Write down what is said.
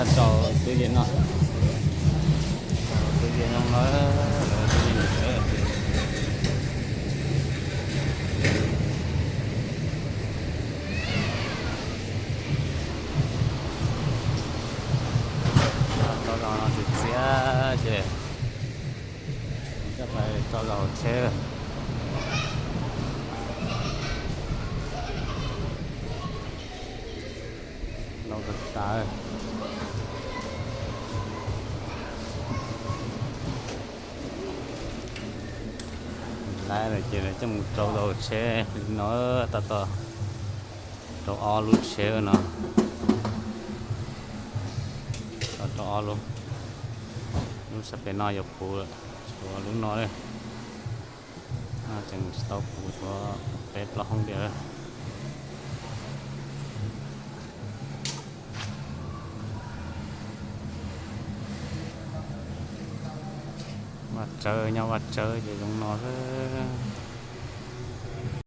Sau tub yees no, sau tub yees no lawm, lawv tub yees lawm. Tso zog no txias txias ces coj pais tso zog hauv tsheb. Lau tas tas. Lawv ces lawv coj mus rau hauv tsheb li no, tab tom rau ob lub tsheb no. Rau ob lub, lub sab pem no yuav puv lawm, tshuav lub no lawm. No tseem tsis tau puv, tshuav peb plaub hoob tiag. Vaj tsawb, nyob vaj tsawb ces zoo no xwb.